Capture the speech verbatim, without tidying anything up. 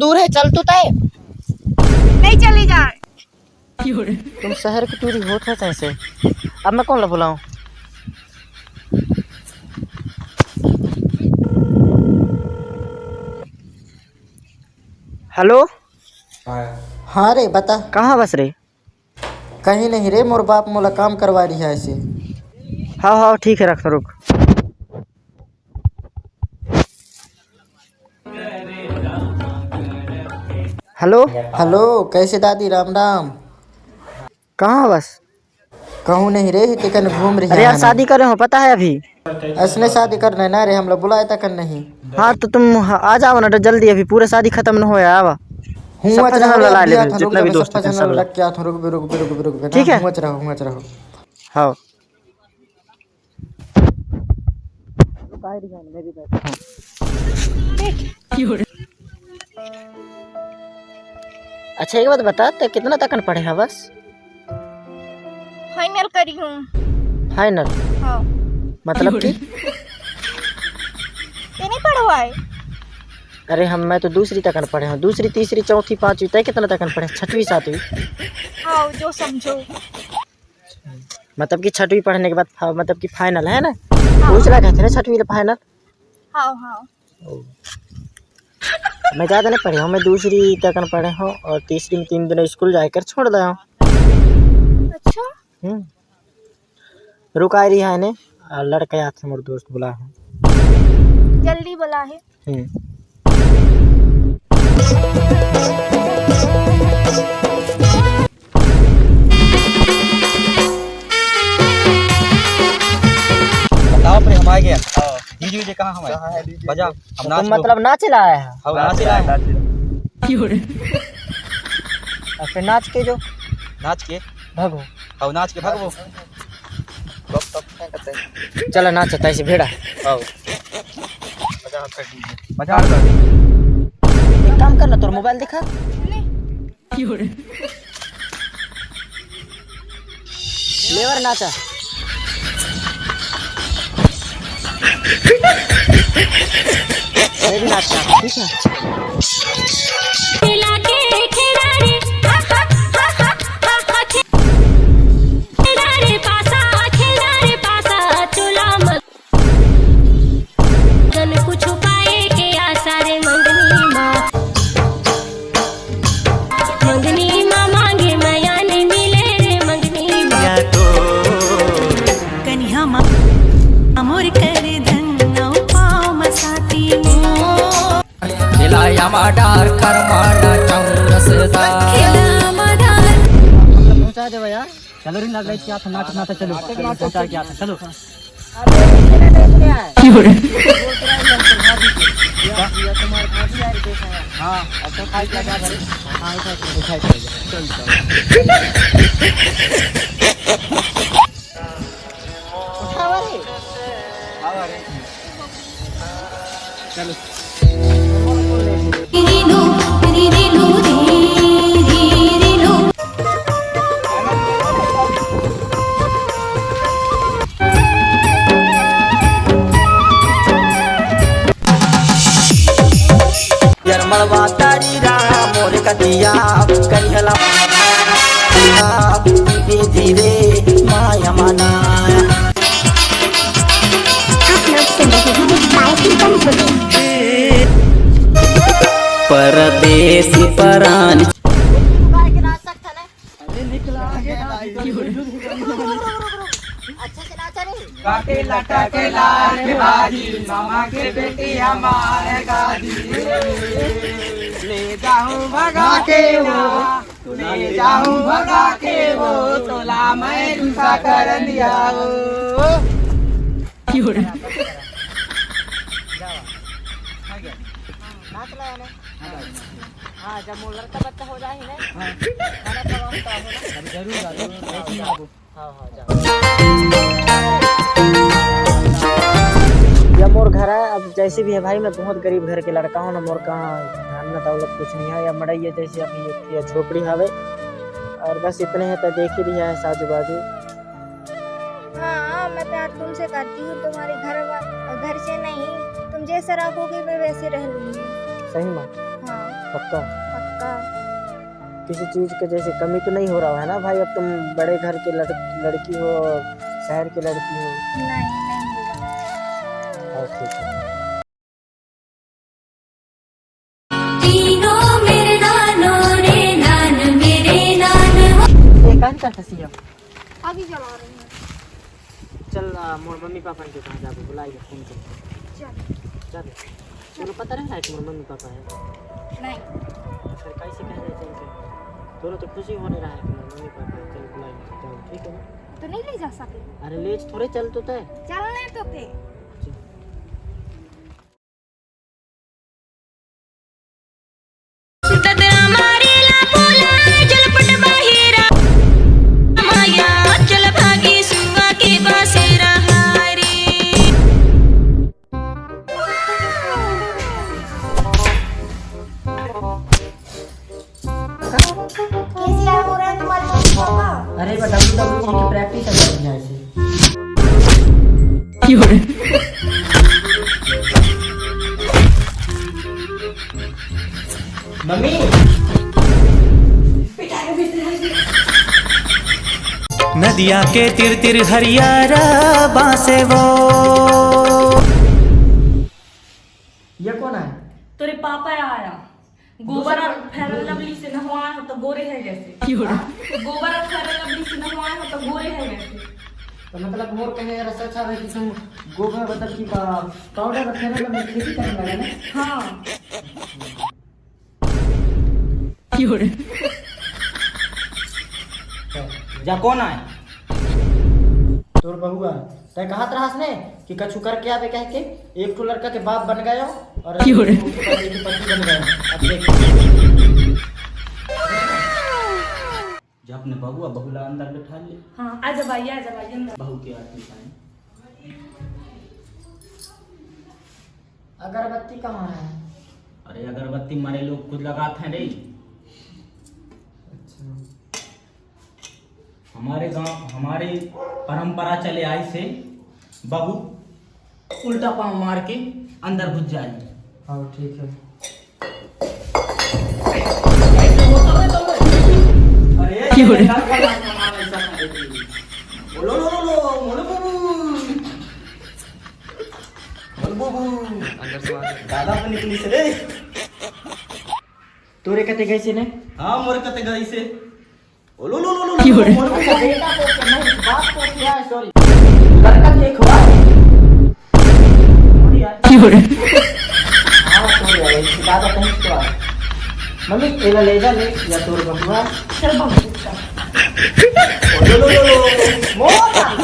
तू रे, चल तू तय। नहीं चली जाए। तुम शहर की टूरी होत है कैसे? अब मैं कौन ला बुलाऊं? हेलो। हाँ रे, बता। कहाँ बस रे? कहीं नहीं रे, मोर बाप मोला काम करवा रही है ऐसे। हाँ हाँ, ठीक है, रख, रुक। हेलो। हेलो, कैसे दादी? राम राम। कहाँ बस? कहूँ नहीं रे, तेकन घूम रही अरे यार, है। शादी करे हो, पता है अभी। ऐसने शादी करना है ना रे, हम लोग बुलाए तक नहीं। हाँ, तो तुम ह-, आ जाओ ना जल्दी, अभी पूरा शादी खत्म न होया, आवा। हूँ, सब अच्छा, जन अरे, ला ले, अभी जितना भी दोस्त है, सब जन सब ला। लग क्या था, रुक, रुक, रुक, रुक, रुक, रुक, ठीक है। हूँ, अच्छा रहो, हूँ, अच्छा रहो। हाँ। अच्छा, एक बात बता, ते कितना तकन पढ़े हवस? फाइनल करी हूँ। फाइनल? हाँ। मतलब कि? ते नहीं पढ़वाए? अरे हम, मैं तो दूसरी तकन पढ़े हूँ, दूसरी, तीसरी, चौथी, पाँचवीं, तय कितना तकन पढ़े? छठवीं, सातवीं? हाँ, जो समझो। मतलब कि छठवीं पढ़ने के बाद फा-, मतलब कि फाइनल है ना? हाँ। पूछ रहा कहते ना छठवीं ले फाइनल? हाँ, हाँ। ओ। मैं ज़्यादा नहीं पढ़े हूँ, मैं दूसरी तक न पढ़े हूँ और तीसरी में तीन दिन स्कूल जाकर छोड़ दे हूँ। अच्छा? हम्म। रुका रही है ने, आ, लड़का याद है, मोर दोस्त बुला है। जल्दी बुला है। हम्म। बताओ, फिर हम आ गए। हाँ। डीजे वीजे कहाँ हमारे? कहाँ है डीजे? बजा, हम तुम नाच लो। मतलब नाचे ला आया है? हाँ, नाचे ला आया है। और फिर नाच के जो नाच के? भागो। हाँ, नाच के भागो। चलो, नाच होता है इसे भेड़ा। हाँ। बजा, बजा। एक काम कर ना, तोर मोबाइल दिखा। लेवर नाचा। मैं भी नाचता हूँ, ठीक है? जन कुछु पाए के आशा रे मंगनी माँ। मंगनी माँ मांगे मया नहीं मिले रे मंगनी माँ। या तो कनिहा माँ मोर कर धन नौ पाँव मसाती मोर। खिलाया मा डार कर माना चौरस दा। खिला मा डार। हम लोग पहुंचा देवा यार। चलो रे, नाच, नाच के आता, नाच, नाच, चलो। नाच, नाच, पहुंचा के आता, चलो। अबे, ये ना देख ले आए। क्यों रे? ये, ये तुम्हारे भाभी आ रही, देखो यार। हाँ, अब तो खाई क्या, क्या करे? हाँ, उठा, उठा, उठा, उठा। चल, चल। उठावा रे। आवा रे। चलो। जरमलवा तारी राम मोर कतिया करिहला धीरे धीरे माया मना। आप लोग सुन रहे हैं बाय प्रीतम गुरु। परदेसी परान। अच्छे से नाचा रे। काटे लटा के लाल भाजी, मामा के बेटी हमार गाजी। ले जाऊं भगा के वो, ले जाऊं भगा के वो, तोला मैं गुस्सा कर दिया वो। नाच ला यार। हाँ, जब मोर लड़का बच्चा हो जाही ना, हाँ। खाना खवाऊंगा, हो ना? अरे जरूर, जरूर। हाँ, हाँ, जाओ। या मोर घर है, अब जैसे भी है भाई, मैं बहुत गरीब घर के लड़का हूँ ना, मोर कहाँ धन न दौलत कुछ नहीं है, या मड़ई है जैसे अभी एक ये झोपड़ी हवे, और बस इतने हैं तो देख ही रही है आजू बाजू। हाँ, मैं प्यार तुमसे करती हूँ, तुम्हारे घर वा-, घर से नहीं, तुम जैसे रखोगे मैं वैसे रह लूंगी। सही में? हाँ। पक्का? पक्का। किसी चीज के जैसे कमी तो नहीं हो रहा है ना भाई? अब तुम बड़े घर के लड़-, लड़की हो और शहर की लड़की हो। नहीं, नहीं होगा। हाँ, ठीक है। तीनों मेरे नानो रे नान, मेरे नान हो। ये कान का फंसी हो? अभी चला रही हूँ। चल, आ, मोर मम्मी पापा के कहाँ जाबो, बुलाइए, फोन कर। चल। चल। तोरो पता रहे ना कि मोर मम्मी पापा है? नहीं। फिर कैसे कह रहे चल, चल? तोरो तो खुशी होने रहा है कि मोर मम्मी पापा है, चल बुलाइए, जाओ, ठीक है ना? तो नहीं ले जा सके? अरे ले थोड़े चल तो तय। चलने तो थे। चल। ददरा मारेला बोला, जलपट बाहिरा माया, चल भागी सुआ के बासेरा हारी। कैसे याद हो रहा है तुम्हारे मम्मी पापा? अरे, वो डब्ल्यू डब्ल्यू ई की प्रैक्टिस है, बढ़िया से। मम्मी। नदिया के तिर तिर हरियारा बासे वो। ये कौन है? तोरे पापा आया। गोबर और फेयर लवली से नहवाए हो तो गोरे है जैसे। गोबर और फेयर लवली से नहवाए हो तो गोरे है जैसे। तो मतलब मोर कहे यार, सच है कि तुम गोबर मतलब कि पा-, पाउडर और फेयर लवली खेती करने लगा ना? हाँ। जा, कौन आए? तोर बहुआ। तय कहत रहस ने कि कछु करके आबे कह के, एक ठो लड़का के बाप बन गयो और एक ठो पति के पति बन गयो। अब देख। जा अपने बबुआ, बहू ला अंदर बैठा ले। हाँ, आ जा भाई, आ जा भाई, अंदर। बहू के आती है। अगरबत्ती कहाँ है? अरे, अगरबत्ती मारे लोग खुद लगात हैं रे। अच्छा। हमारे गांव, हमारे परंपरा चले आई से बहू उल्टा पांव मार के अंदर घुस जाए। हाँ, ठीक है। अरे, क्यों रे? यार, क्या बात है, हमारा ऐसा था, एक मिनट। ओ लो, लो, लो, लो, मोनू बाबू। मोनू बाबू। अंदर से बाहर। दादा पे निकली से रे। तोरे कते गई से ने? हाँ, मोरे कते गई से। ओ लो लो लो लो, क्यों रे? मोर बेटा को नहीं, बाप को क्या है, सॉरी। लड़का देख हुआ। क्यों रे? हाँ, सॉरी यार, इसकी दादा कहीं तो आ। मम्मी, एला ले जा ले, या तोर बबुआ। चल बबुआ। ओ लो लो लो लो। मोर